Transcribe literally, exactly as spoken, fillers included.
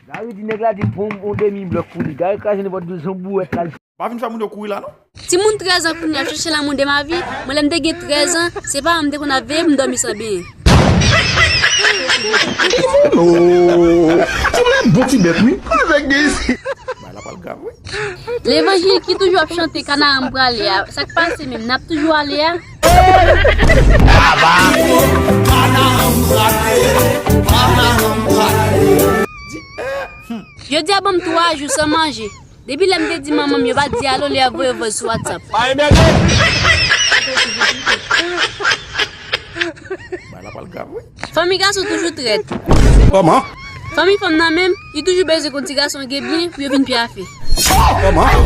Gary di nèg la di pran yon demi blòk pou li. Gary kraze nenpòt douz yon bouwèt la. Pa vin fè moun yo kouri la non. Timoun trèz an kounye a ap chèche l'amour de ma vie. Mwen lè m te gen trèz an, se paran m te konn ap veye pou m dòmi san benyen. Timoun la bon ti bèt wi. Bagay la pral grav wi. Levanjil ki toujou ap chante kanaran m prale a, sa k pase menm, n ap toujou ale a? Jodi a ban m twa jou san manje. Depi lè m te di manman m yo pa di alo, li ap voye vòz sou WhatsApp. Bagay la pral grav wi. Fanmi gason toujou trèt. Kòman? Fanmi fanm nan menm, li toujou bezwen konn ti gason gen byen pou yo vin pyafe. Kòman?